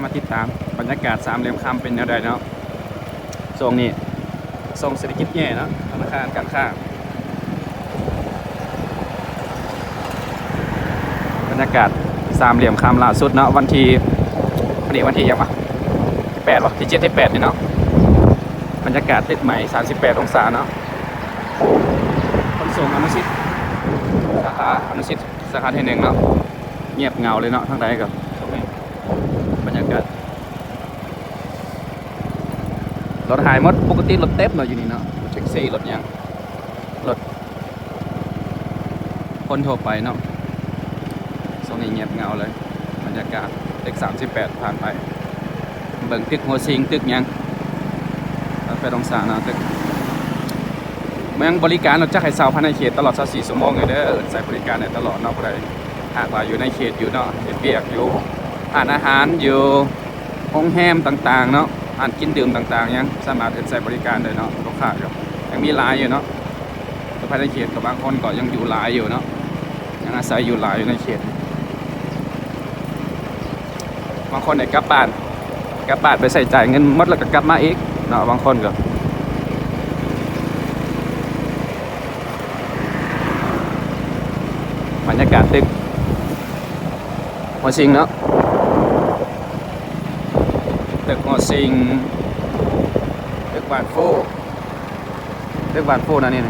ມາຕິດຕາມບັນຍາກາດສາມຫຼ່ຽມຄຳເປັນແນວໃດເນາະ. ຊ່ວງນີ້ຊ່ວງເສດຖະກິດແຍ່ເນາະ ທະນາຄານການຄ້າ. ບັນຍາກາດສາມຫຼ່ຽມຄຳລ່າສຸດເນາະ ວັນທີ ວັນນີ້ວັນທີຫຍັງວະ ທີແປດວະ ທີເຈັດ ທີແປດນີ້ເນາະ. ບັນຍາກາດຕຶກໃໝ່ສາມສິບແປດອົງສາເນາະ. ຂົນສົ່ງອະນຸສິດ ສາຂາອະນຸສິດ ສາຂາທີໜຶ່ງເນາະ. ງຽບເຫງົາເລີຍເນາະ ທາງໃດກໍ ບັນຍາກາດ ລົດຫາຍໝົດ. ປົກກະຕິລົດເຕັມເນາະຢູ່ນີ້ເນາະ ລົດແທັກຊີ ລົດຫຍັງ ລົດຄົນທົ່ວໄປເນາະ. ຊ່ວງນີ້ງຽບເຫງົາເລີຍ ບັນຍາກາດຕຶກສາມສິບແປດຜ່ານໄປ. ເບິ່ງຕຶກຫົວຊິງ ຕຶກຫຍັງ ແປດອົງສາເນາະ. ຕຶກ ຍັງບໍລິການລົດຈັກໃຫ້ເຊົ່າພາຍໃນເຂດຕະຫຼອດຊາວສີ່ຊົ່ວໂມງເລີຍເດີ. ເອີ້ນໃຊ້ບໍລິການໄດ້ຕະຫຼອດເນາະ ຜູ້ໃດຫາກວ່າຢູ່ໃນເຂດຢູ່ເນາະ ເຮັດວຽກຢູ່ຮ້ານອາຫານ ຢູ່ໂຮງແຮມຕ່າງໆເນາະ ຮ້ານກິນດື່ມຕ່າງໆ ຍັງສາມາດເອີ້ນໃຊ້ບໍລິການໄດ້ເນາະ. ລູກຄ້າກໍຍັງມີຫຼາຍຢູ່ເນາະ ພາຍໃນເຂດກໍບາງຄົນກໍຍັງຢູ່ຫຼາຍຢູ່ເນາະ ຍັງອາໄສຢູ່ຫຼາຍຢູ່ໃນເຂດ. ບາງຄົນໄດ້ກັບບ້ານ ກັບບ້ານໄປໃຊ້ຈ່າຍເງິນໝົດແລ້ວກໍກັບມາອີກເນາະ ບາງຄົນກໍ. ບັນຍາກາດຕຶກຫົວຊິງເນາະ ຕຶກຫົວຊິງ ຕຶກບ້ານຟູ ຕຶກບ້ານຟູນະນີ້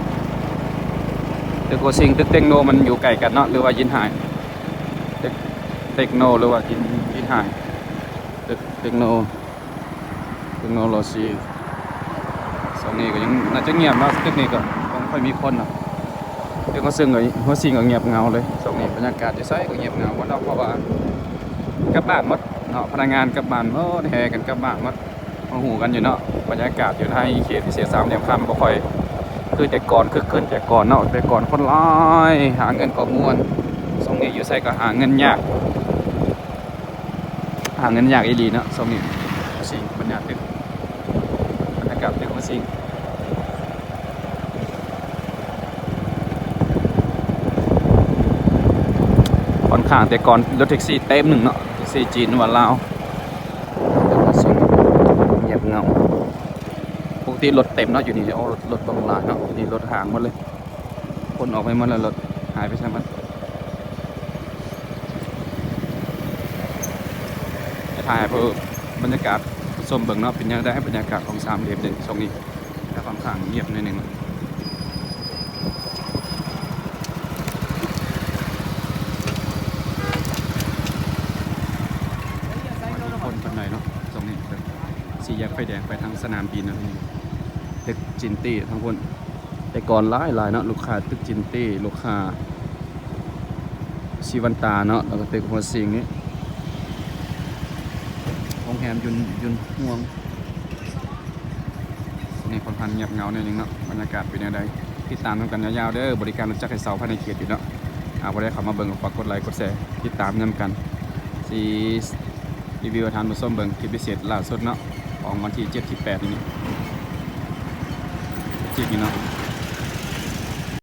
ຕຶກຫົວຊິງ ຕຶກເຕັກໂນ ມັນຢູ່ໃກ້ກັນເນາະ ຫຼືວ່າຢິນຫາຍ ຕຶກເຕັກໂນ ຫຼືວ່າຢິນ ຢິນຫາຍ ຕຶກເຕັກໂນ ເຕັກໂນໂລຊີ. ຊ່ວງນີ້ກໍຍັງໜ້າຈະງຽບເນາະ ຕຶກນີ້ກໍບໍ່ຄ່ອຍມີຄົນເນາະ. ຕຶກຫົວຊິງກໍ ຫົວຊິງກໍງຽບເຫງົາເລີຍ ຊ່ວງນີ້ບັນຍາກາດຢູ່ໃສກໍງຽບເຫງົາໝົດເນາະ ເພາະວ່າກັບບ້ານໝົດເນາະ ພະນັກງານກັບບ້ານໝົດ ແຫ່ກັນກັບບ້ານໝົດ. ເຮົາຮູ້ກັນຢູ່ເນາະ ບັນຍາກາດຢູ່ໃນເຂດພິເສດສາມຫຼ່ຽມຄຳບໍ່ຄ່ອຍຄືແຕ່ກ່ອນ ຄຶກຄື້ນແຕ່ກ່ອນເນາະ. ແຕ່ກ່ອນຄົນຫຼາຍ ຫາເງິນກໍມ່ວນ ຊ່ວງນີ້ຢູ່ໃສກໍຫາເງິນຍາກ ຫາເງິນຍາກອີ່ຫຼີເນາະ ຊ່ວງນີ້. ຊິບັນຍາກາດຕຶກ ບັນຍາກາດຕຶກ ຊິຂ້ອນຂ້າງແຕ່ກ່ອນລົດແທັກຊີເຕັມໜຶ່ງເນາະ ແທັກຊີຈີນ ຫຼືວ່າລາວ ງຽບເຫງົາ. ປົກກະຕິລົດເຕັມເນາະຢູ່ນີ້ ໂອ້ ລົດ ລົດບັກຫຼາຍເນາະ ນີ້ລົດຫາງໝົດເລີຍ ຄົນອອກໄປໝົດແລ້ວ ລົດຫາຍໄປໃສໝົດ. ຈະຖ່າຍໃຫ້ເບິ່ງບັນຍາກາດຜູ້ຊົມເບິ່ງເນາະ ເປັນແນວໃດບັນຍາກາດຂອງສາມຫຼ່ຽມເດັ່ນຊ່ວງນີ້ ກໍຄ່ອນຂ້າງງຽບໜ້ອຍໜຶ່ງ. ບໍ່ມີຄົນປານໃດເນາະ ຊ່ວງນີ້ ແບບສີ່ແຍກໄຟແດງໄປທາງສະໜາມບິນເນາະ ນີ້ ຕຶກຈິນຕີທາງພຸ້ນ. ແຕ່ກ່ອນຫຼາຍໆເນາະ ລູກຄ້າຕຶກຈິນຕີ ລູກຄ້າຊີວັນຕາເນາະ ແລ້ວກໍຕຶກຫົວຊິງນີ້ ໂຮງແຮມຍຸນ ຍຸນຮວງ. ນີ້ຂ້ອນຂ້າງງຽບເຫງົາໜ້ອຍໜຶ່ງເນາະ ບັນຍາກາດເປັນແນວໃດ ຕິດຕາມນຳກັນຍາວໆເດີ. ບໍລິການລົດຈັກໃຫ້ເຊົ່າພາຍໃນເຂດຢູ່ເນາະ ຫາກວ່າໄດ້ເຂົ້າມາເບິ່ງກໍຝາກກົດໄລກົດແຊ ຕິດຕາມນຳກັນ ຊິ ຣີວິວໃຫ້ທ່ານຜູ້ຊົມເບິ່ງຄລິບພິເສດລ່າສຸດເນາະ ຂອງວັນທີເຈັດ ທີແປດນີ້ ຈິກນີ້ເນາະ.